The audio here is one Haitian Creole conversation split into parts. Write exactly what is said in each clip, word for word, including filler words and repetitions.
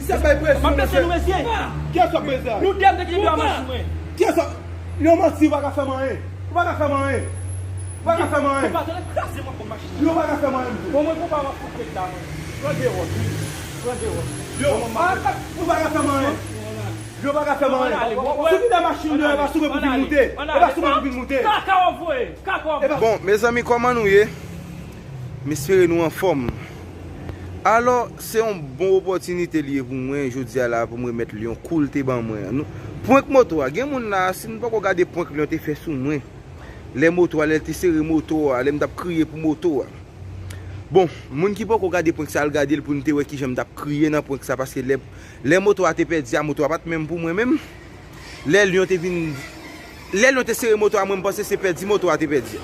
Sa bay presyon, mesye. Kiyès w ap prese a? Nou de m te kite devan machin mwen. Kiyès w ap... Yon manti, ou pa ka fè m anyen. Ou pa ka fè m anyen. Ou pa ka fè m anyen. Ou pa tande kraze mwen pou machin. Yo pa ka fè m anyen. Bon, mwen konpa w ap fout tèt la, mwen. Pran de wòch, wi. Pran de wòch. Yo, ou pa ka fè m anyen. Yo pa ka fè m anyen. Si w kite machin nan, e pa sou mwen pou vin moute. E pa sou mwen pou vin moute. Kaka w ap voye. Kaka w ap voye. Bon, mezanmi, kòman nou ye? M espere nou anfòm. Alò, se yon bon opòtinite li ye pou mwen, jodi a la, pou m remèt Lion kou l te ban mwen an. Nou, prank moto a, gen moun la, si n poko gade prank Lion te fè sou mwen, lè moto a, lè l te sere moto a, lè m t ap kriye pou moto a. Bon, moun ki poko gade prank sa, al gade l pou n te wè kijan m t ap kriye nan prank sa, paske lè, lè moto a te pèdi a, moto a pa t menm pou mwen menm. Lè Lion te vin, lè Lion te sere moto a, mwen, m panse se pèdi moto a te pèdi.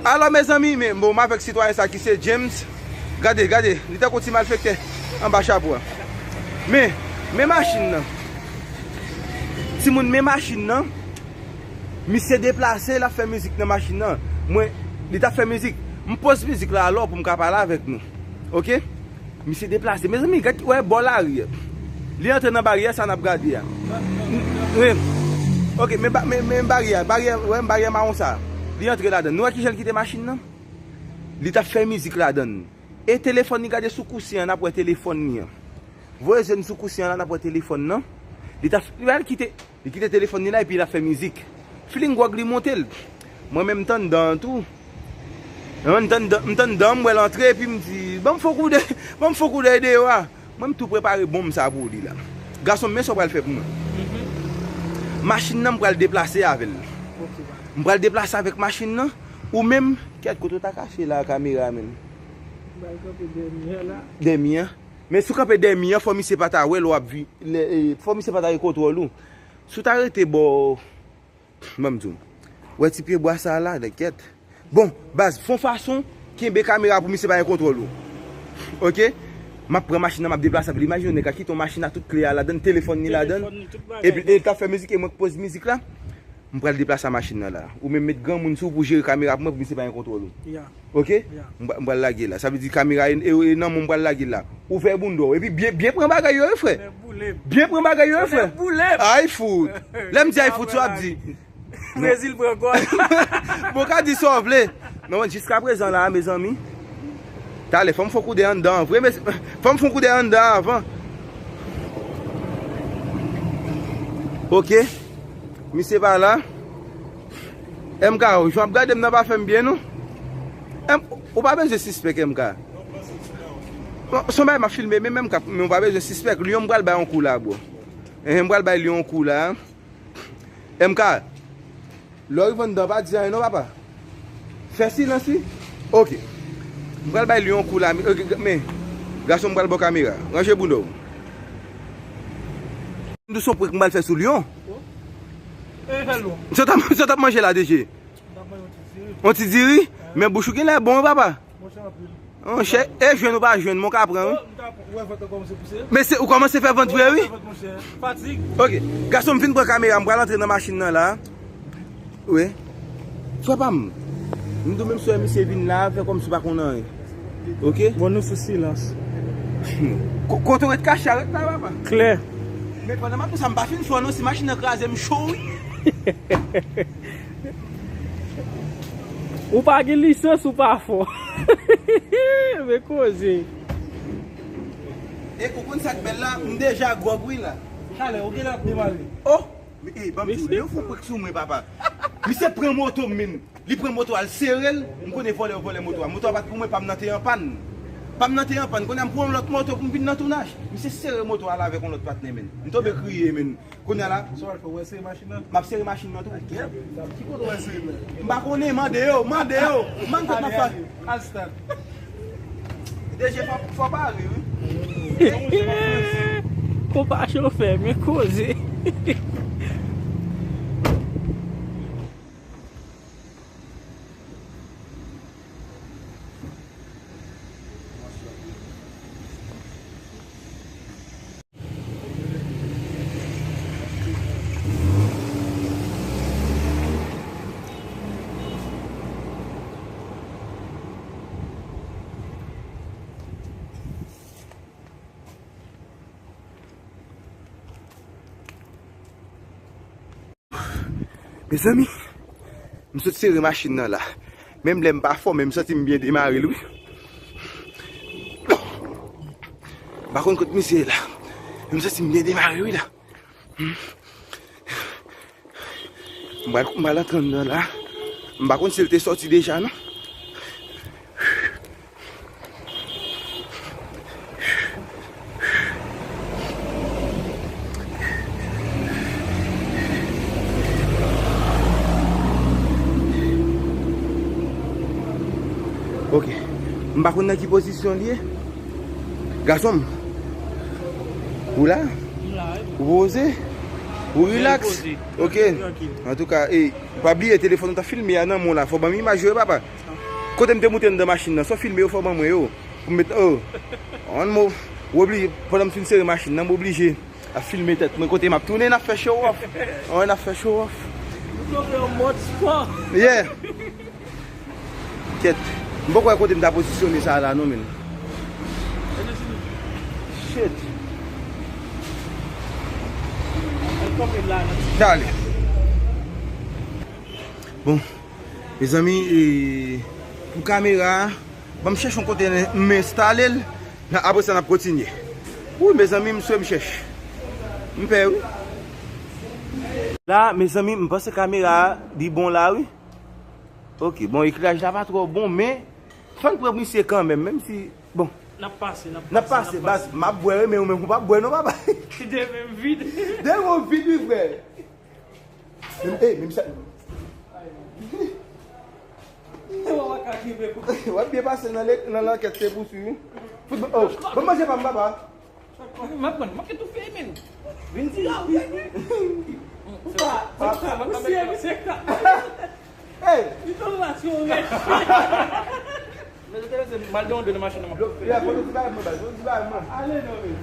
Alò, mezanmi, men, bon, m avèk sitwayen sa ki se James. Gade, gade, li tankou ti malfektè anba chapo a. Men, men machin nan. Timoun, men machin nan. Misye deplase, l ap fè mizik nan machin nan. Mwen, li t ap fè mizik. M poze mizik la alò pou m ka pale avèk nou. Oke? Misye deplase. Mezanmi, gad, wè bò lari a. Li antre nan baryè sa n ap gade a. Wi. Oke, men, ba- men, men baryè a, baryè, wè baryè mawon sa. Li antre ladan. Nou wè kijan l kite machin nan? Li t ap fè mizik ladan. E telefòn li, gade sou kousen an, n ap wè telefòn li an. Voye je n sou kousen an la, n ap wè telefòn nan. Li t ap, li pral kite, li kite telefòn li la epi l ap fè mizik. Feeling gwòg li monte l. Mwen menm m t anndan an tou. Mwen m t anndan, m t anndan, m wè l antre epi m di, "Ban m fon koudèy, ban m fon koudèy deyò a." Mwen m tou prepare bonm sa pou li la. Gason m, men sa w pral fè pou mwen. Machin nan m pral deplase avè l. M pral deplase avèk machin nan. Ou menm, kèt kote w ta kache la kamera menm. Dèmi an. Men si w kanpe dèmi an, fò misye pa ta wè l w ap vi-, lè, e, fò misye pa ta gen kontwòl ou. Si w ta rete bò, ban m di w. Wè ti pye bwa sa a la, kèt. Bon, baz, fè yon fason, kenbe kamera pou misye pa gen kontwòl ou. Oke? M ap pran machin nan, m ap deplase avè l. Imajine w nèg la kite yon machin a tout kle a ladan, telefòn li ladan. Epi, e, l t ap fè mizik, e mwen k poze mizik la. M pral deplase machin nan la. Ou menm met granmoun sou ou pou jere kamera pou mwen pou misye pa gen kontwòl ou. Oke? M pra- m pral lage la. Sa vle di kamera e, e, e nan men w m pral lage la. Ouvè bounda w. Epi byen, byen pran bagay yo, wi, frè. Byen pran bagay yo, wi, frè. Ay fout. Lè m di ay fout, sa w ap di? Brezil pran gòl. Bon, ka di sa w vle. Non, jiskaprezan la, mezanmi. Talè, fò m fè yon koudèy anndan an vre, men fò m fè yon koudèy anndan an avan. Oke. Misye pa la. M K, jan w ap gade m nan pa fè m byen, non. M, ou pa bezwen sispèk, M K. Bon, se yon bagay m ap filme, men, men M K, men ou pa bezwen sispèk. Lion, m pral bay yon kou la, bro. Enhen, m pral bay Lion yon kou la. M K, lè w rive anndan, pa di anyen non, papa. Fè silans, wi. Oke. M pral bay Lion yon kou la, men, oke, men, gason, m pral ba w kamera. Ranje bounda w. M di w se yon prank m pral fè sou Lion. Sa w t ap, sa w t ap manje la, D J? Yon ti diri? Men bouch ou genlè bon, wi, papa. Monchè, e jwenn ou pa jwenn, men w ka pran, wi. Men se, ou kòmanse fè vant vre, wi. Oke. Gason, m fin pran kamera, m pral antre nan machin nan la. Wi. Frè pa m. M di w menm si w wè misye vin la, fè kòmsi w pa konn anyen. Oke? Bon, nou sou silans. Ko- Kote w ret kache a, ret la, papa. Klè. Men pandan m ap di w sa, m pa fin fò non, si machin nan kraze, m cho, wi. Ou pa gen lisans, ou pa fò. Men koze. E ou konn sa k bèl la, m deja gwòg wi la. Talè, ou genlè ap demare. Oh! Men, ey, ban m di w, Leon fè prank sou mwen, papa. Misye pran moto m, men. Li pran moto a, l sere l, m konnen vòlè yo vòlè moto a. Moto a pa t pou mwen, pa m nan te an pàn. Pa m nan te an pàn, kounye a m pran yon lòt moto pou m vin nan tounaj. Misye sere moto a la avèk yon lòt patnè, men. M tonbe kriye, men. Kounye a la, sa w al fè, w al sere machin nan? M ap sere machin nan tou. Ki kote w al sere l la? M pa konnen, mande yo, mande yo. Mande yo. Al stad. D J, fò, fò pare, wi. Konpa chofè, men koze. Mezanmi, m sot sere machin nan la. Menm lè m pa fò, men m santi m byen demare l, wi. M pa konn kot misye ye la. Men m santi m byen demare, wi, la. M pral, m pral antre anndan la. M pa konn si l te sòti deja, non. Ok. M pa konn nan ki pozisyon l ye. Gason m. Ou la? M la, wi. Ou poze? Ou rilaks? Ok. Antouka, ey, pa bliye telefòn ou ta filme a nan men w la. Fò ban m imaj yo, wi, papa. Kote m te moute anndan machin nan, sa w filme yo, fò ban mwen yo. Pou m met, oh. Ann mo, w oblije, pandan m fin sere machin nan, m oblije ap filme tèt mwen kote m ap tounen, n ap fè show off. Ann, n ap fè show off. Nou kanpe an mòd spò. Yeah. Kèt. M poko wè kote m ta pozisyone sa la, non, men. Shit. Dale. Bon. Mezanmi, e, pou kamera a, ban m chèche yon kote m enstale l. Apre sa, n ap kontinye. Wi, mezanmi, m swe m chèche. M pè, wi. La, mezanmi, m panse kamera a, li bon la, wi. Ok, bon, ekleraj la pa twò bon, men fò n pran misye kanmenm, menm si, bon. N ap pase, n ap pase, n ap pase, baz, m ap bwè, wi, men ou menm ou p ap bwè, non, papa. De men vid. De men vid, wi, frè. Menm, eh, menm sa. Wa ka kenbe kou. W ap byen pase nan lè, nan lankèt, se pou si. Fout, oh, ban m manje pa m, papa. M ap pran, m ap fè tou fè, men. Vin di la, wi. Ou pa, ou pa, misye, misye ka. Hey! Li tonbe la sou yon rèch. Men se te lese m al de yon de nan machin nan, m ap fè. Ya, foto ti bagay mwen, baz, foto ti bagay mwen. Ale non, men.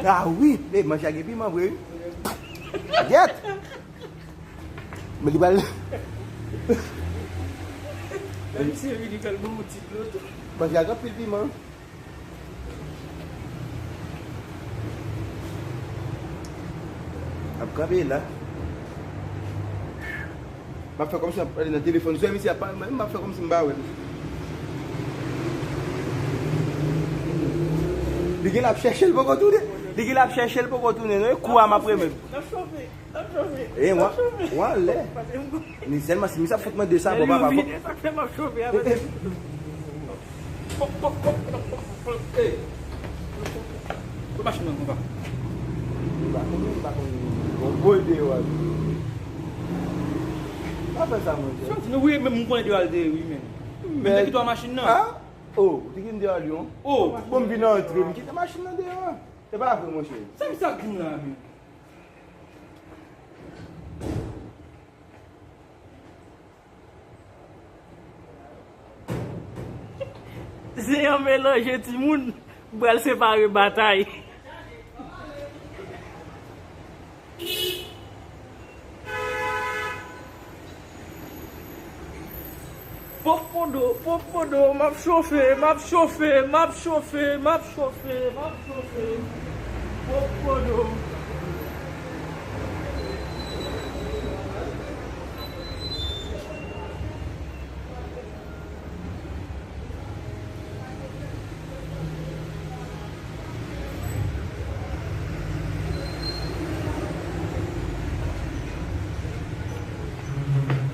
Ah wi, e manje a gen piman vre, wi. Gyèt! Men li pral. Men misye vini fè l bon ti dlo tou. Manje a gen anpil piman. Ap kanpe la. M ap fè kòmsi m ap pale nan telefòn. Sou misye ap pale, m ap fè kòmsi m pa wè l. Li gen l ap chèche l poko tounen. Li gen l ap chèche l poko tounen. Non, e kou a m ap remèt. N ap chofe. E, w a, w a lè. Ni sèlman si misye ap fout mwen de sa, bon, papa, bon. Pou machin nan konsa. M pa konn, m pa konn. Bon, boy deyò a. Pa fè sa, monchè. Sa w di nou, wi, men m konnen deyò a l te ye, wi, men. Men te kite w a machin nan. Ah? Oh, ou te kite m deyò a, Lyon? Oh. Bon, m vin antre, m kite machin nan deyò a. Se pa vre, monchè. Sa misye ap di m la, men? Zen an melanje timoun, m pral separe batay. Popodo, popodo, m ap chofe, m ap chofe, m ap chofe, m ap chofe, m ap chofe. Popodo.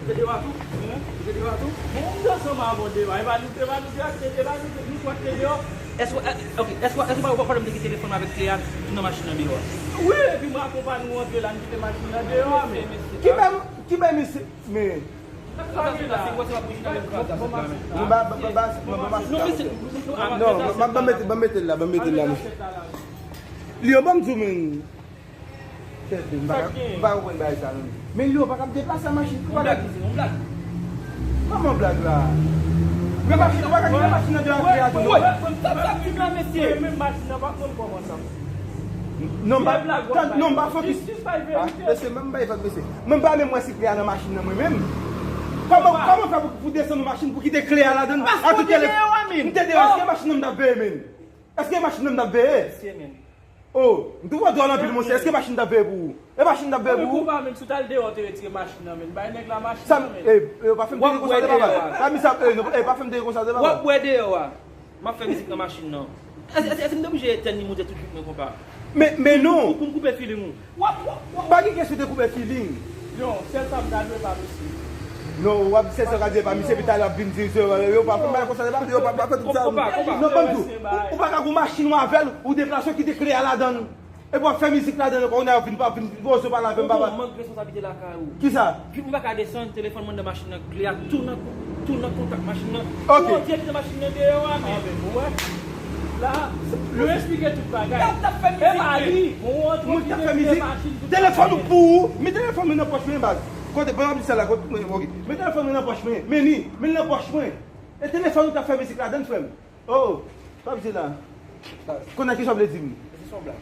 Ou te deyò a tou? Ou te deyò a tou? Bon, m te ansanm avè w deyò a. E pa nou, e pa nou deyò, e pa nou, nou twa k te deyò. Èske, eh, ok, èske, èske w pa, w pa, w pa wè m te kite telefòn mwen avèk kle a nan machin nan deyò a? Wi, epi m akonpaye w antre la, m kite machin nan deyò a, men. Ki bèl, ki bèl misye, men. Non, ba, ba, ba, ba, ba, non, ba, ba mete, ba mete l la, ba mete l la, men. Lyon, ban m di w, men. Tèt, men, m pa ka, m pa konprann bagay sa, non. Men Lyon pa ka deplase machin, pou bagay. Kòman blag la? Men machin, ou pa ka kite machin nan deyò a, a tou, non. Tap, tap, tip la, mesye. Men machin nan pa konn kòman sa. Non, m pa, non, m pa fokis. Ah, mesye, men m bay vag, mesye. Mwen pa menm wè si kle a nan machin nan mwen menm. Kòman, kòman fè pou, pou desann yon machin pou kite kle a ladann? Atoutelè, m te deyò, èske machin nan m t ap veye, men? Èske machin nan m t ap veye? Mesye, men. Oh, m tou wè dwòl anpil, monchè. Èske machin t ap veye pou ou? E machin t ap veye pou ou? Konpa, menm si w t al deyò, w te retire machin nan, men. Bay nèg la machin nan, men. Sa, e, e, pa fè m tande konsa, papa. Pa mi sa, e, non, e, pa fè m tande konsa, papa. W ap bwè deyò a. M ap fè mizik nan machin nan. Èske, èske, èske m te oblije etèn li, monte tout vit mwen, konpa? Men, men non. Pou, pou m koupe feeling ou. W ap, w ap, w ap. Pa gen kesyon de koupe feeling. Non, sèl sa m ka dwe pa misye. Non, w ap sèl sa w ka dwe pa misye, epi talè w ap vin di, yo pa fè m bagay konsa, yo pa, yo pa, pa fè tout sa. Konpa, konpa. Non, ban m di w, ou, ou pa ka gon machin ou avè l, ou deplase, w kite kle a ladan l. Epi w ap fè mizik ladan l ankò, kounye a w ap vin, ap vin poze w pale avè m, papa. Ou gon mank responsablite lakay ou. Kisa? Pi m pa ka desann, telefòn mwen nan machin nan, kle a tou nan, tou nan kontak machin nan. Ok. Ou antre kite machin nan deyò a, men. Ah, men, bon, wè. La, nou eksplike tout bagay. Lè w t ap fè mizik, e pa li. Bon, ou antre kite machin, tout bagay. Telefòn ou pou ou, men telefòn mwen nan pòch mwen, baz. Kote, bon, m ap di sa la, kote, ok. Men telefòn mwen nan pòch mwen, men li, men l nan pòch mwen. E telefòn ou t ap fè mizik ladan l, frè m. Oh, sa w ap di la? Konnen ki sa w vle di m? Mesye, se yon blag.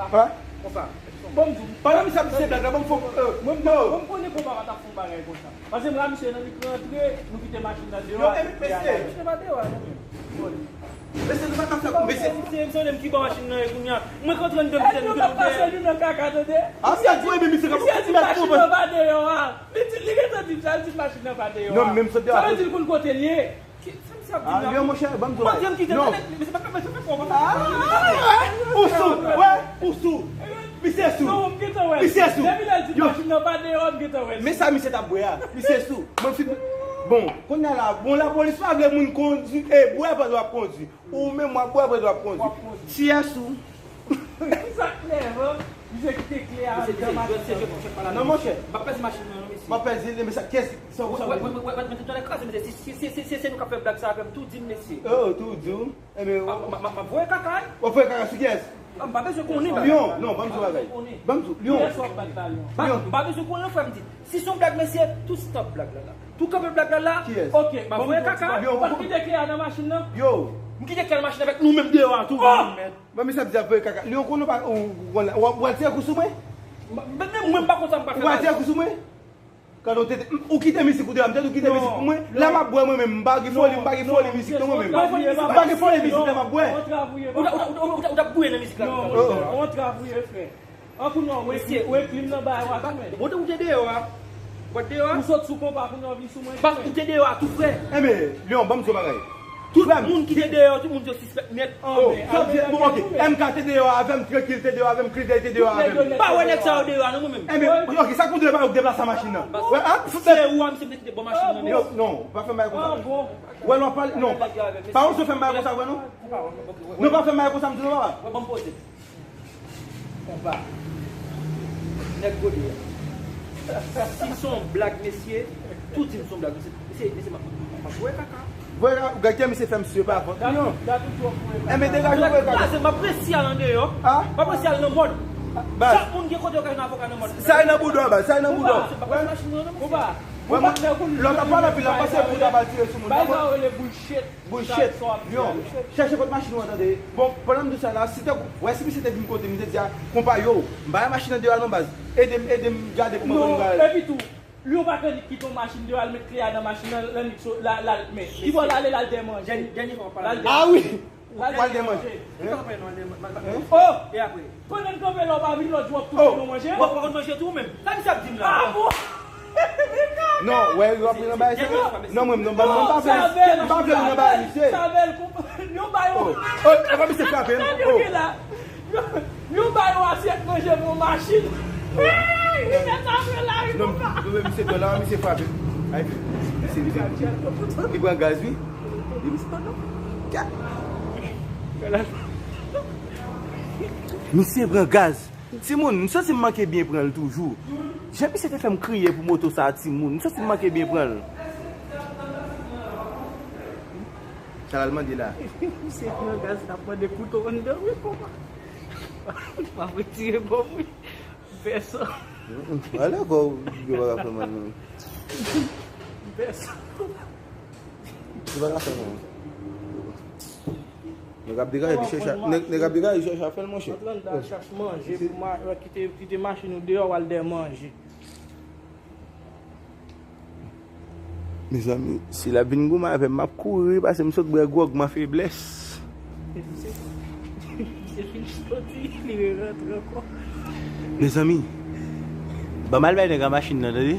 Ah, konpa. Bon, m di w. Pandan misye ap di se blag la, bon, m fò, euh, mwen, mwen, mwen, m konnen konpa pa t ap fè yon bagay konsa. Paske m la, misye nan li rantre, nou kite machin nan deyò. Yo, e, mesye. Misye pa deyò, non, men. Mesye, nou pa ka fè, mesye. Misye, misye, m sonje m ki bò machin nan ye kounye a. Mwen kontre anndan, misye, nou pase li nan kaka, tande. Ah, misye di, wi, men misye, misye di machin nan pa deyò a. Li di, li gentan di m sa, li di machin nan pa deyò a. Non, men m sot deyò. Sa vle di l konn kote l ye. Ki, sa misye ap di m la? Ah, yo, monchè, ban m di w bagay. Monchè, m kite, non. Men se pa, men se pa fò konsa. Ah, ou sou, wè, ou sou. Misye sou. Non, m gentan wè. Misye sou. Depi lè l di machin nan pa deyò, m gentan wè. Men sa misye t ap bwè a. Misye sou. Mwen fin, bon, kounye a la, bon, lapolis pa vle moun kondwi, e bwè pandan w ap kondwi. Ou menm w ap bwè pandan w ap kondwi. Tyè sou. Sa klè, man. Misye kite kle a anndan machin nan. Non, monchè. M ap pèse machin nan, non, mesye. M ap pèse li, men sa, kiyès, sa, sa, wè, wè, men tout tan lè kraze, mesye. Si, si, si, si, si se nou k ap fè blag sa avè m, tou di m, mesye. Oh, tou di w. Enben, m, m, m, m ap voye kaka, wi. W ap voye kaka sou kiyès? Ah, m pa bezwen konnen, baz. Lion, non, ban m di w bagay. Ban m di w, Lion. Kiyès w ap bat la, Lion? M pa bezwen konnen, frè m di. Si se yon blag, mesye, tou stop blag la, la. Tou kanpe blag la, la. Kiyès? Ok, m ap voye kaka. Lion, ou pa kite kle a nan machin nan? Yo. M kite kle a nan machin avèk nou menm deyò a tou. Oh! Ban misye ap di ap voye kaka. Li yon konnen pa, ou, ou, ou, ou al tire kou sou mwen? Men, men mwen, m pa konn sa m pral fè. Ou al tire kou sou mwen? Kado tete, ou kite mizik ou deyò, m tande ou kite mizik pou mwen. Lè m ap bwè mwen menm, m pa gen foli, m pa gen foli mizik non mwen menm. M pa gen foli mizik lè m ap bwè. Ou t ap, ou t ap, ou t ap, ou t ap bouye nan mizik la. Non, monchè, on travay, frè. An kounye a, ou ekri, ou ekri m nan bagay w a tou, men. Bon, ou te deyò a. Ou te deyò a. Ou sot sou konpa kounye a, ou vin sou mwen tou, men. Ou te deyò a tou, frè. Enben, Lion, ban m di w bagay. Tout moun ki te deyò, tout moun yo sispèk nèt. Oh, sa vle di, bon, ok. M K te deyò avè m, Trankil te deyò avè m, Kridèy te deyò avè m. M pa wè nèg sa yo deyò a, non, mwen menm. Enben, ok, sa k pou m di w, pa yo k deplase machin nan. Wè, a? Se ou a, misye te bò machin nan. Yo, non, pa fè m bagay konsa. Wè, non, pa, non. Pa ou sou fè m bagay konsa, wè, non. Non, pa fè m bagay konsa, m di w, papa. Wè, ban m poze. Konpa. Nèg gode a. Si se yon blag, mesye, tou di m se yon blag. Mesye, mesye, mesye, m ap, m ap voye kaka. Voye kaka, gade kè misye fè m swe pa vant. Enben, degaje voye kaka. Blaze, m ap resi al andeyò. M ap resi al nan mòd. Chak moun gen kote yo ka jwenn avoka nan mòd. Sa e nan bouda w, baz, sa e nan bouda w. Konpa. Konpa. Lè w t ap pale anpil la, panse pou w ta pral tire sou moun. Bay sa yo rele bullshit. Bullshit. Yo, chèche kot machin ou an, tande. Bon, pandan m di sa la, si te, wè, si misye te vin kote m, m te di a, konpa, yo, m pa wè machin nan deyò a non, baz. Ede m, ede m gade kòman pou m gade. Non, epi tou, Lion pa konn kite yon machin deyò, al met kle a nan machin nan, l annik so, la, la, men, ki bò l ale, l al dèyè manje. Dènye, dènye fwa w pale. L al dèyè manje. Ou pral dèyè manje. Hein? Oh! E apre? Pandan n kanpe la, w pa vin lòt jou, w ap tou fè nou manje? W ap konn manje tou ou menm? Sa misye ap di m la? Ah, bon? Non, wè, yo ap nan bagay sa. Non, mwen, non, mwen pa vle, mwen pa vle nan bagay misye. Sa bèl, konpa, yo ba yo. Oh, oh, e pa misye frape m. Yo, yo ba yo asyèt manje pou machin. Hey, li fè sa vre la, wi, konpa. Non, non, misye pran la, misye frape m. Ay, misye, misye, li pran gaz, wi. Misye pran gaz. Timoun, m santi m manke byen pran l toujou. Jan misye te fè m kriye pou moto sa a, timoun, m santi m manke byen pran l. Sa l al mande la? Misye pran gaz, l ap mande kouto anndan, wi, konpa. M ap retire gonm, wi. M pè san. Ale ankò, yo pa ka fè mal, non. M pè san. Yo pa ka fè mal. Nèg ap degaje, li chèche, nèg, nèg ap degaje, li chèche a fè l, monchè. Antre anndan, al chache manje pou ma-, kite, kite machin ou deyò, w al dèyè manje. Mezanmi, si l ap vin goumen avè m, m ap kouri, paske m sot bwè gwòg, m an feblès. Li fin soti, li rerantre ankò. Mezanmi, ban m al bay nèg a machin nan, tande.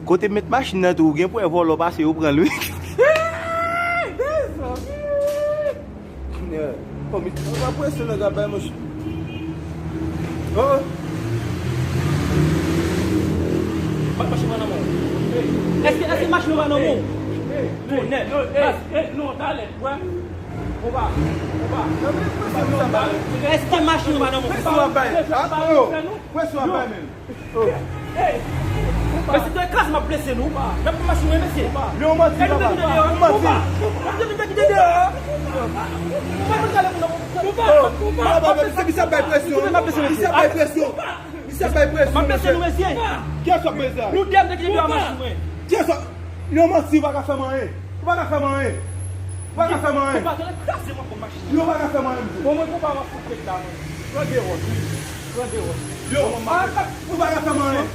Kote m met machin nan tou, ou gen pou wè vòlò pase, yo pran l, wi. Mezanmi! Kounya, oh, mi, pa presyon nèg ap bay, monchè. Oh. Ba, machin nan nan men w. Èske, èske machin nan pa nan men w? Tonè. Non, talè, wè. Konpa, konpa. Èske machin nan pa nan men w? Presyon ap bay. Ah, oh. Presyon ap bay, men. Mesye, te kras m ap blese nou. N ap pran machin mwen, mesye. Yo, manti, papa. Yo, manti. Yo, misye, misye ap bay presyon. Misye ap bay presyon. Misye ap bay presyon, mesye. Kiyès w ap bay sa? Nou de m te kite devan machin mwen. Kiyès w ap... Yo, manti, ou pa ka fè m anyen. Ou pa ka fè m anyen. Ou pa ka fè m anyen. Yo, pa ka fè m anyen, mesye. Bon, mwen konpa m ap fout pèt la, mwen. Pran de wòch, wi. Pran de wòch. Yo, ou pa ka fè m anyen.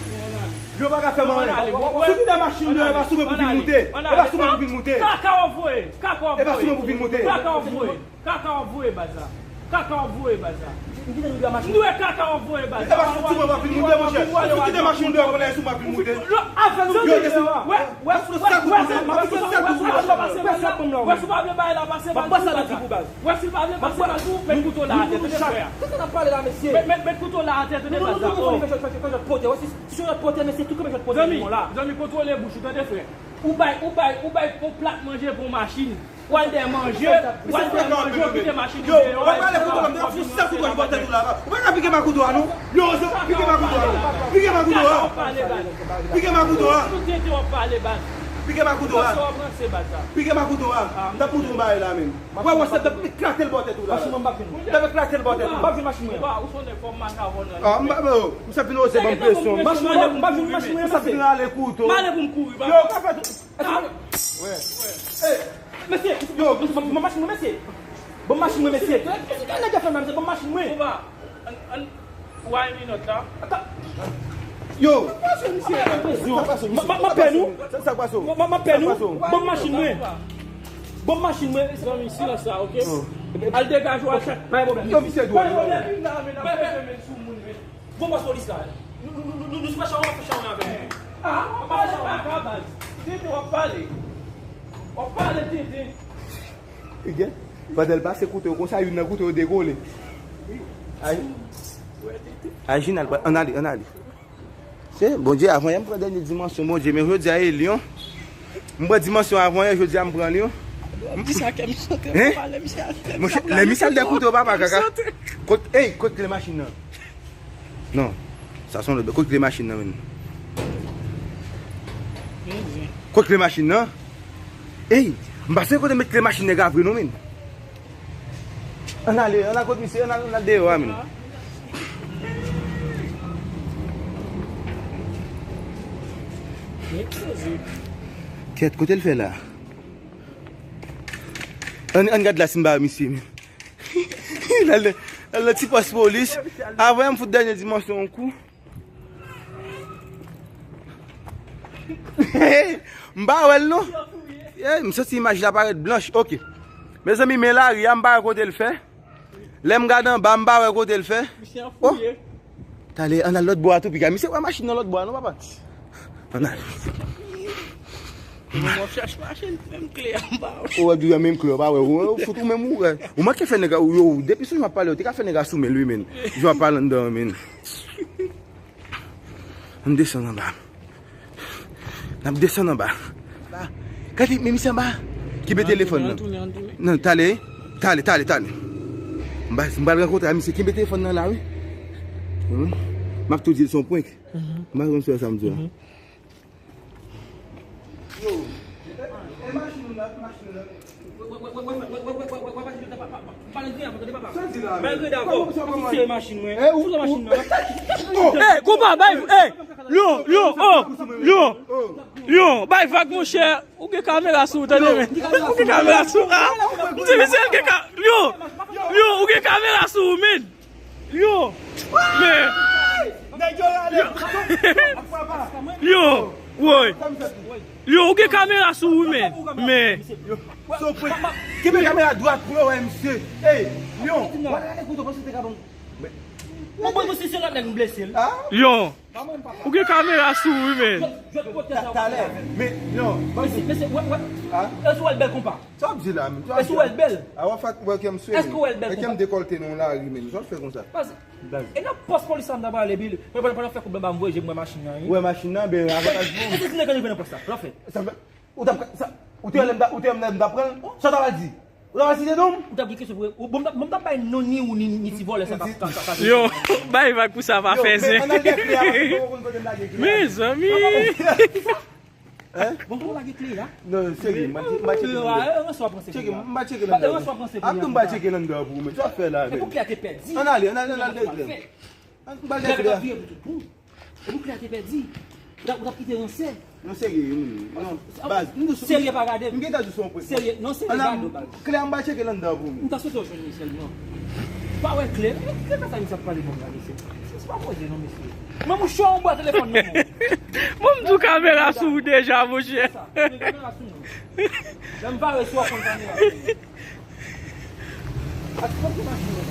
Yo, pa ka fè m anyen. Si w kite machin deyò, e pa sou mwen pou vin moute. E pa sou mwen pou vin moute. Kaka w ap voye. Kaka w ap voye. E pa sou mwen pou vin moute. Kaka w ap voye. Kaka w ap voye, baz la. Kaka w ap voye, baz la. M di w kaka w ap voye, baz la. E pa sou mwen pou vin moute, monchè. Si w kite machin deyò, konnen e sou mwen pou vin moute. Avè nou. Yo, wè, wè, wè, wè, wè, wè, wè, wè, wè, si w pa vle bay la, pase bal pou baz. Wè, si w pa vle pase bal pou, met kouto la atè, tande, frè. Sa n ap pale la, mesye? Met, met, met kouto la atè, tande, baz la. Non, non, non, non, fè jòt, fè jòt, fè jòt pote. Wè, si, si jòt pote, mesye, tou kanpe jòt pote, la. Zanmi, zanmi, kontwole bouch ou, tande, frè. Ou bay, ou bay, ou bay yon plat manje pou yon machin. W al dèyè manje, w al dèyè manje, w kite machin ou deyò. Yo, w ap pale kouto la, m te ap fè yon sèl kouto nan bò tèt ou la. Ou pa ka pike m ak kouto a, non. Yo, pike m ak kouto a, non. Pike m ak kouto a. Pike m ak kouto a. Pike m ak kouto a. Pike m ak kouto a. M t ap montre w bagay la menm. Wè, wè, sa t ap eklate l bò tèt ou la. M t ap eklate l bò tèt ou. Ah, m pa, m sa fin oze ban m presyon. M sa fin rale kouto. Yo, ka fè tou. Mesye, yo, ban m machin mwen, mesye. Ban m machin mwen, mesye. Kisa nèg la fè la, mesye? Ban m machin mwen. Ou a yon minòt la. Yo. M ap pè nou. M ap pè nou. Ban m machin mwen. Ban m machin mwen. Zanmi, silans la, oke? Al degaje w, al chak, pa gen pwoblèm. Yo, misye dwòl. Pa gen pwoblèm. Bon, bòs polis la. Nou, nou, nou, nou, nou sou machan, w ap fè chay avè nou. Ah, w ap fè chay avè nou. Tenten w ap pale. W ap pale, tenten. Pandan l pase kouto yo konsa, youn nan kouto yo dekole. Ay. Ay, Jinal, ann ale, ann ale. Se Bondye, avan yè m pran dènye dimansyon Bondye, men jodi a e lyon. M pran dimansyon avan yè, jodi a m pran lyon. Di sa kè m sote, papa, lè misye al fè... Monchè, lè misye al dèyè kouto, papa, kaka. Kot, ey, kot kle machin nan? Non. Sa se yon lòt. Kot kle machin nan, menn? Kot kle machin nan? Ey, m pa sonje kote m met kle machin nèg la vre non, menn. Ann ale, ann al kot misye, ann al, ann al deyò a, menn. Kèt, kote l fè la? Ann, ann gad la si m pa wè misye, menn. L al, l al nan ti pòs polis. Avan m fout dènye dimansyon yon kou. M pa wè l non. Ey, m santi imaj la parèt blanch. Oke. Mezanmi, men lari a, m pa wè kote l fè. Lè m gade anba, m pa wè kote l fè. Oh. Talè, ann al lòt bò a tou, piga. Misye wè machin nan lòt bò a non, papa. Ann al. Mwen ap chache machin, menm kle a m pa wè. Ou wè, di menm kle a pa wè. Ou, ou fout ou menm ou wè. Ou manke fè nèg a, ou, yo, depi sou jan w ap pale, ou te ka fè nèg a sou men l, wi, menn. Jan w ap pale anndan an, menn. Ann desann anba. N ap desann anba. Gade, men misye anba. Kenbe telefòn nan. Non, talè, talè, talè, talè. M pa, m pral rankontre a misye. Kenbe telefòn nan la, wi. M ap tou di l se yon prank. M pa konn si w wè sa m di a. Yo, e, e machin ou la, machin ou la. Ey, konpa, bay, ey, Lyon, Lyon, oh, Lyon, Lyon, bay vag, monchè. Ou gen kamera sou ou, tande, men. Ou gen kamera sou ou, ah. M di, mesye, l gen ka-, Lyon, Lyon, ou gen kamera sou ou, men. Lyon, men. Lyon, Lyon, woy. Yo, ou gen kamera sou ou, men. Men. Yo, so pre. Kenbe kamera dwat pou yo wè misye. Ey, Lyon. Wala gade kote panse te ka ban. Mwen bon si se lòt nèg m blese l. Lyon. Ou gen kamera sou ou, men. Jwèt pwotèj la. Talè. Men, Lyon. Mesye, mesye, wè, wè. Ah. Èske w wè l bèl konpa? Sa w ap di la, men. Èske w wè l bèl? Awa fat wè kèm sou. Èske w wè l bèl konpa? Kèm dekolte nan la ri, men. Sa w fè konsa. E nan pòs polis la m ta prale, epi pandan pandan fè koub la m voye je m wè machin nan. Wè machin nan, ben avantaj pou. Kisa ti nèg rive nan pòs la? Lòfè. Sa fè. Ou t ap sa ou te wè lè m ta ou te wè lè m ta pran l? Sa w ta pral di? Ou ta pral site non m? Ou t ap gen kesyon pou ou. Bon, m t ap bay non ni ou ni ni ti vòlè sa k ap ka ka. Yo, bay vag pou sa pa fè zen. Ann al gen kle a paske mwen konn kote m lage kle a. Mezanmi. Bon, pou lage kle a? Non, serye, m pa tcheke nan dèyè. Ranson ap ranse. Tcheke, kounya. M pa tcheke nan dèyè. Ranson ap ranse. Ap tou m pa tcheke nan dèyè pou ou, men sa w ap fè la, E pou men. Kle a te pèdi? Ann ale, ann ale, ann ale dèyè kle a. Ann bal dèyè Kle a kle pa a. Vire pou tout bon. E pou Kle a te pèdi? Ou t ap kite ranse? Non, serye, non. Non, baz, m sou. Serye pa gade. M gentan di sou yon pwen. Serye, non, serye gade, baz. Kle a m pa tcheke nan dèyè pou ou, men. M ta swete w jwenn li sèlman. Pa wè Kle. E, Kle pa sa misye ap pale kòm la, mesye. Se pa koze non, mesye. Mwen mouche yon bwa telefòn nan men w. Bon, m di w kamera sou ou deja, monchè. Sa, mwen kamera sou mwen. Lè m bare sou w ap konn kamera sou mwen. Ak pwòp machin nan.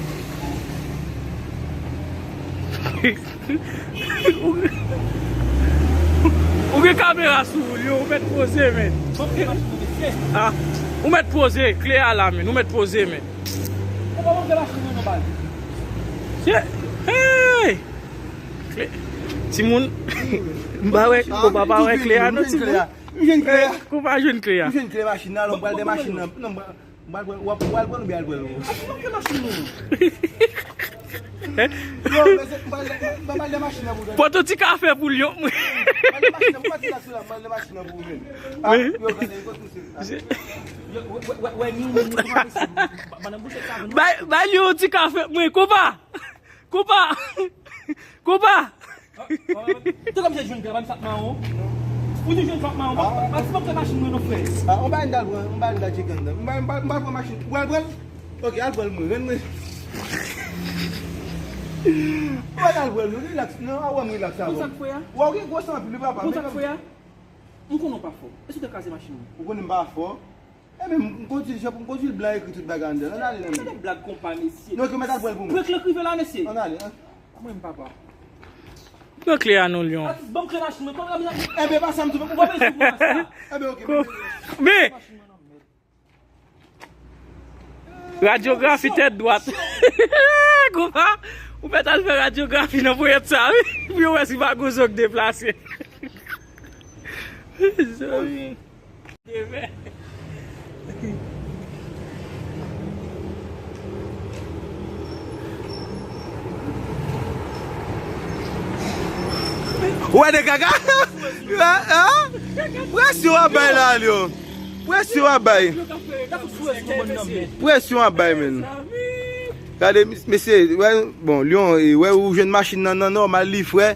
Ou gen kamera sou ou, yo, ou mèt poze, men. Pwòp machin nan, mesye. Ah, ou mèt poze, kle a la, men. Ou mèt poze, men. Ou pa montre machin nan non, baz. Hey! Kle. Timoun, m pa wè, konpa pa wè kle a, non, timoun. M jwenn kle a. Konpa jwenn kle a. M jwenn kle machin nan, alò m pral de machin nan. Non, m pral, w ap pral pran oubyen al pran ou? Ak pwòp machin nan. Yo, men se, m pral, m pral de machin nan pou ou. Pote ti kafe pou Lyon. M pral de machin nan, pou pati la sou la, m pral de machin nan pou ou menm. Ah, yo, gade, yo, tout se. Wè, wè, wè, ni ou menm, ni kòman mesye. Madanm bouche sa, non? Bay, bay Lyon yon ti kafe, mwen, konpa. Konpa. Konpa. Te kòm se jwenn kle, pa m sat mawon. Ou di jwenn sat mawon. Pas pa kle machin mwen non, frè. Ah, on ba n dal pran, on ba n dal tcheke anndan. M ba, m ba, m ba pran machin. Ou al pran? Ok, al pran mwen, rann mwen. Ou pa al pran, relax. Non, a wè m relax avè w. Ou gen gwo san anpil, wi, papa. Ou sa k fè a? M konnen w pa fò. Èske w te kraze machin mwen? Ou konnen m pa fò? Ebyen, m kondui, jan pou m kondui l blan ekri tout bagay anndan. Ann ale, ann ale. Gade blag konpa, mesye. Non, ke mèt al pran l pou mwen. Prank lan k rive la, mesye. Ann ale, an. Mwen, m papa. Pran kle a non, Lyon. Atis, ban m kle machin mwen. Kòman la, Ebyen, pa sa m tou. ou pa bezwen pou mwen sa. Ebyen, ok. Men, radyografi tèt dwat. Konpa, ou mèt al fè radyografi nan ponyèt sa, wi. Pou yo wè si pa gon zo k deplase. Mezanmi. Ou wè de gaga? Presyon ap bay la, Lyon. Presyon ap bay. Presyon ap bay, men. Gade, mesye, wè, bon, Lyon, e, wè, ou jwenn machin nan, nan nòmal, li frè.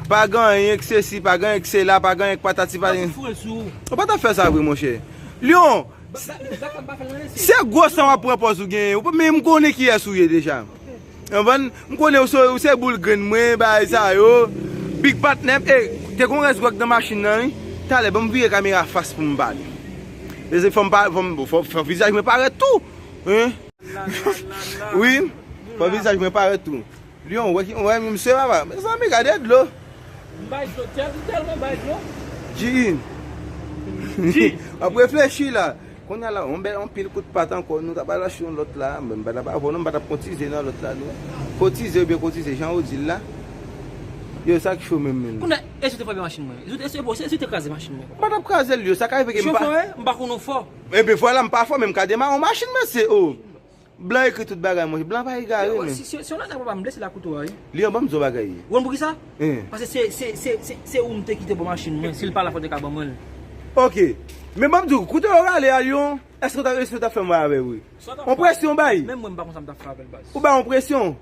Pa gen anyen k sesi, pa gen anyen k sela, pa gen anyen k patati, pa gen. Ou pa t ap fè sa vre, monchè. Lyon, se gwo san w ap pran pòz ou genyen. Ou pa, men m konnen kiyès ou ye deja. Konprann? M konnen ou se, ou se boul grenn mwen, bagay sa yo. Big patnè, e, te gon rès gwòg nan machin nan, wi. Talè, ban m vire kamera fas pou m pale. Mezanmi, fò m pa, fò m, fò, fò vizaj mwen parèt tou. Hein? Wi, fò vizaj mwen parèt tou. Lyon, wè ki, wè misye papa. Mezanmi, gade dlo. M bay dlo, tèl, tèlman bay dlo. G. G. W ap reflechi la. Kounye a la, on bèl, on pil kout pat ankò, nou ta pral achte yon lòt la. M pa t ap avè w non, m pa t ap kotize nan lòt la, non. Kotize oubyen kotize, jan ou di l la. Yo, sa k cho menm, menm. Kounye a, e si w te frape machin mwen? E si w te, e si w te kraze machin mwen? M pa t ap kraze l, yo, sa ka rive ke m pa. Chofè, m pa konn ou fò. Ebyen, vwala, m pa fò, men m ka demare yon machin, mesye, o. Blan ekri tout bagay, monchè. Blan pa egare, men. Si, si, si yon lòt nèg papa m blese la kote w a, wi. Lyon, ban m di w bagay. Ou konn poukisa? Paske se, se, se, se, se ou m te kite bò machin mwen. Si l pa la, fò w te ka ban mwen l. Ok. Men ban m di w, kote w rale a, Lyon, èske w ta, èske w ta fè m wè avè w, wi? On presyon bay. Menm mwen, m pa konn sa m ta fè avè l, baz. Ou bay on presyon.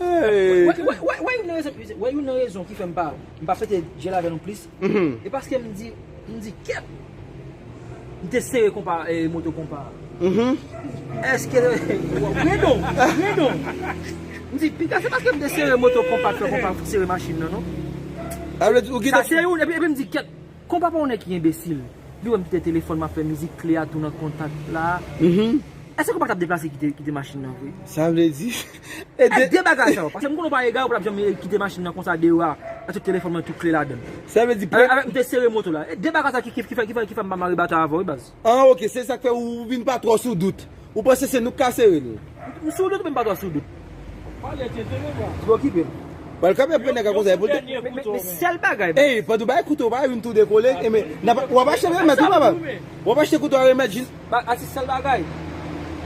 Hey. Wè, wè, wè, wè youn nan rezon, wè youn nan rezon ki fè m pa, m pa fete djèl avè nou plis. E paske m di, m di, kèt! M te sere konpa, e, moto konpa. Èske, wi non, wi non. M di, piga, se paske m te sere moto konpa, fè konpa sere machin nan, non? Sa se youn, epi, epi m di, kèt! Konpa pa yon nèg ki enbesil. Li wè m kite telefòn, m ap fè mizik, kle a tou nan kontak la. Mhm. Èske konpa t ap deplase kite, kite machin nan vre? Sa vle di. E de, de bagay sa yo. Paske m konnen w pa egare, w pa t ap janm kite machin nan konsa deyò a. Ak tout telefòn mwen, tout kle ladan l. Sa vle di. Avèk, avèk m te sere moto la. E de bagay sa ki, ki, ki fè, ki fè, ki fè m pa mare bata avè w, wi, baz. Ah, ok, se sa k fè ou vin pa twò sou dout. Ou panse se nou k ka sere l? M sou dout, men m pa twò sou dout. Pale tete, men bra. Twò okipe. Pral kanpe ap nèg a konsa, e pou l te. Men, men, men sèl bagay, baz. Ey, pandan w bay kouto, w pa vin tou dekole, e men, n ap, w ap achte remèd, wi, papa. W ap achte kouto a remèd, jis. Ba, a se sèl bagay.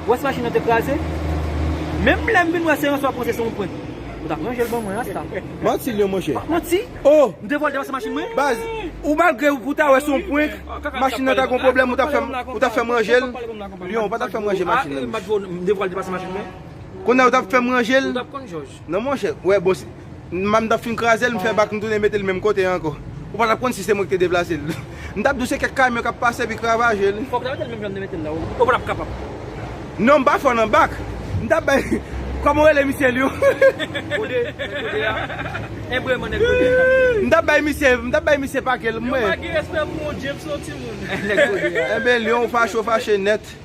Ou wè si machin nan te kraze? Menm lè m vin wè se yon swa panse se yon prank. Ou t ap ranje l ban mwen, asta. Manti, Lyon, monchè. Manti? Oh! M te vòlè devan se machin mwen? Baz, ou malgre ou ta wè se yon prank, machin nan ta gon pwoblèm, ou ta fè m, ou ta fè m ranje l. Lyon, ou pa ta fè m ranje machin nan. M te vòlè devan se machin mwen? Kounye a ou t ap fè m ranje l? Ou t ap konn, Jòj. Non, monchè. Wè, bon, si, m, m t ap fin kraze l, m fè bak, m tounen mete l menm kote ankò. Ou pa t ap konn si se mwen ki te deplase l. M t ap di w se kèk kamyon k ap pase epi k ravaje l. Fòk w ta mete l menm jan m te mete l la, ou, ou pa t ap kapab. Non, m pa fò nan bak. M t ap bay, kòman w rele misye, Lyon? Kode, nèg kode a. Enbreman nèg kode a. M t ap bay misye, m t ap bay misye pake l, mwen. Yo pa gen respè pou yon James, non, timoun. Nèg kode a. Enben, Lyon, w fache, w fache nèt.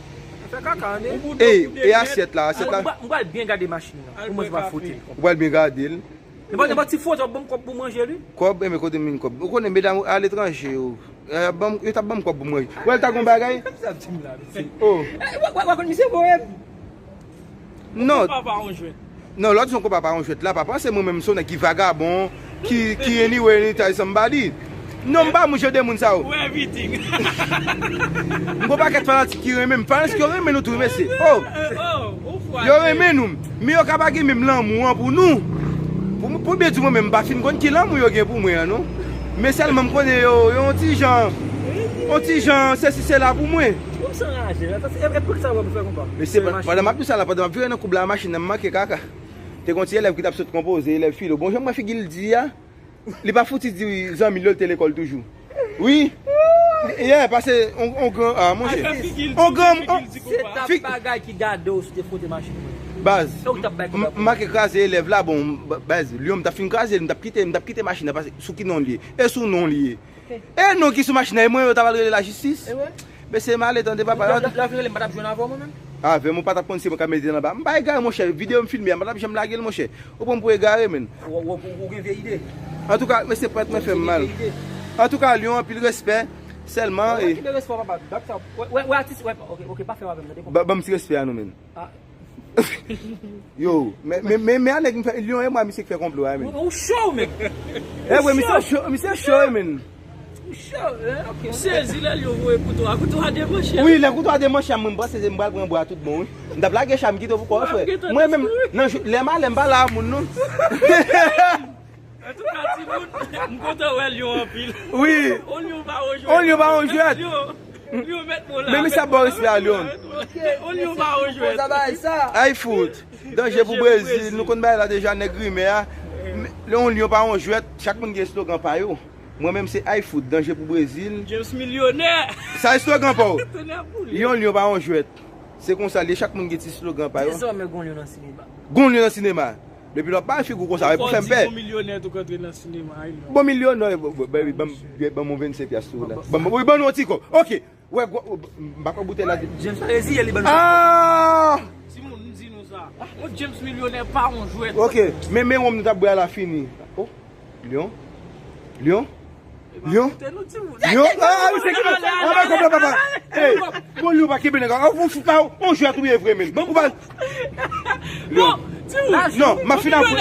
Fè kaka, ane. E, e asyèt la, asyèt la. M pral byen gade machin nan. Pou mwen, se pa fote l. Ou pral byen gade l. Nenpòt, nenpòt ti foto, w ap ban m kòb pou manje li. Kòb, enben kote m jwenn kòb? Ou konnen medam aletranje yo. Eh, ban m, yo t ap ban m kòb pou manje. Wè, l ta gon bagay. Sa di m la, mesye. Oh. Eh, w, w, w konn misye voye m? Non. Konpa pa yon jwèt. Non, lòt jan konpa pa yon jwèt la, pa panse mwen menm se yon nèg ki vagabon, ki, ki anywhere, anytime, somebody. Non, m pa manje de moun sa yo. Ou everything. M gon pakèt fanatik ki renmen m. Fanatik yo renmen nou tou, mesye. Oh! Yo renmen nou. Men yo ka pa gen menm lanmou an pou nou. Pou, pou byen di mwen menm, m pa fin konn ki lanmou yo gen pou mwen an, non. Men sèlman m konnen yo, yo yon ti jan, yon ti jan, sesi, sela pou mwen. Ou m san raje, e, e pou ki sa w ap fè konpa? Mesye, pandan m ap di sa la, pandan m ap vire nan koub la, machin nan m manke kaka. Te gon ti elèv ki t ap sot konpoze, elèv filo. Bon, jan m wè figi l di a, li pa fouti di zanmi l yo, l te lekòl toujou. Wi. Yeah, pase on, on gran, ah, monchè. On gran, on, se tap bagay ki gade w si w te fwote machin mwen. Baz, m, m manke kraze elèv la, bon, ba-, baz, Lyon, m t ap fin kraze l, m t ap kite, m t ap kite machin nan, pase sou ki non l ye? E sou non l ye. E non ki sou machin nan, e mwen yo ta pral rele lajistis. Mesye, m ale tande papa. Lè w vin rele m, m pa t ap jwenn avè w mwen menm. Avè m, ou pa t ap konn si mwen ka mete l anba. M pa egare, monchè. Videyo m filme a, m pa t ap janm lage l, monchè. Ou pran m pou egare, menn. Ou, ou, ou, ou gen vye ide. Antouka, mesye, prank mwen fè m mal. Antouka, Lyon, anpil respè. Sèlman, e. Ki de respè, papa? Dak sa. Wè, wè, wè, atis, wè, ok, ok, pa fè m avè m, tande, konpa. Ban, ban m ti respè a nou, menn. Ah. Yo, men, men, men, men a nèg m fè, Lyon e mwa, misye k fè konplo a, men. Ou, ou cho, men. E vre, misye cho, misye cho, men. Ou cho, eh, ok. M sezi lè Lyon voye kouto a, kouto a demanche. Wi, lè kouto a demanche, mwen, m panse se m pral pran bwa tout bon, wi. M t ap lage cha, m kite w pou kò w, frè. Mwen menm, nan jou, lè m ale, m pa la a moun, non. Antouka, timoun, m kontan wè Lyon anpil. Wi. On Lyon pa on jwèt. On Lyon pa on jwèt. Lyon, Lyon mèt mo la. Men misye ap ba w respè a Lyon. On Lyon pa on jwèt. Ay fout. Danje pou Brezil. Nou konn bagay la deja, nèg rimè a. Men, on Lyon pa on jwèt. Chak moun gen slogan pa yo. Mwen menm se Ay fout, danje pou Brezil. James milyonè. Sa e slogan pa w. Tonè boule. On Lyon pa on jwèt. Se konsa l ye, chak moun gen ti slogan pa yo. Dezòmè gon Lyon nan sinema. Gon Lyon nan sinema. Depi lè w ap bay figi w konsa, e pou fè m pè. Bon milyonè tou k antre nan sinema, wi, non. Bon milyonè, bon, bon, baby, ban m, ban m yon vennsenk pyas tou la. Ban m, wi, ban nou yon ti kòb. Ok. Wè, gwo, m pa kwè boutèy la. James pa reziye li ban nou. Ah! Timoun, m di nou sa. On James milyonè pa on jwèt. Ok, men, men wonm nou t ap bwè a la fini. Oh, Lyon. Lyon. Lyon? Lyon? Ah, misye ki bon. Anba kòb la, papa. Ey, bon, Lyon pa kenbe nèg la. Ou fou pa, on jwèt ou ye vre, men. Ou pa. Lyon. Non, m ap fin apre. M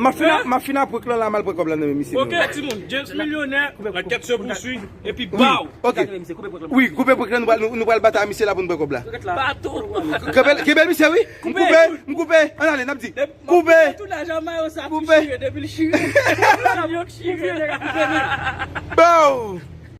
ap fin ap-, m ap fin apre klan la, m al pran kòb la nan men misye. Ok, timoun, James milyonè, la tèt se pouswi, epi baw. Ok. Wi, koupe prank lan, nou pral, nou pral batay misye la pou nou pran kòb la. Kenbe l, kenbe l, misye, wi. M koupe, m koupe. Ann ale, n ap di. Koupe! Tounaj an mayo sa ap chire depi l chire. Depi l chire, nèg ap koupe men. Bow!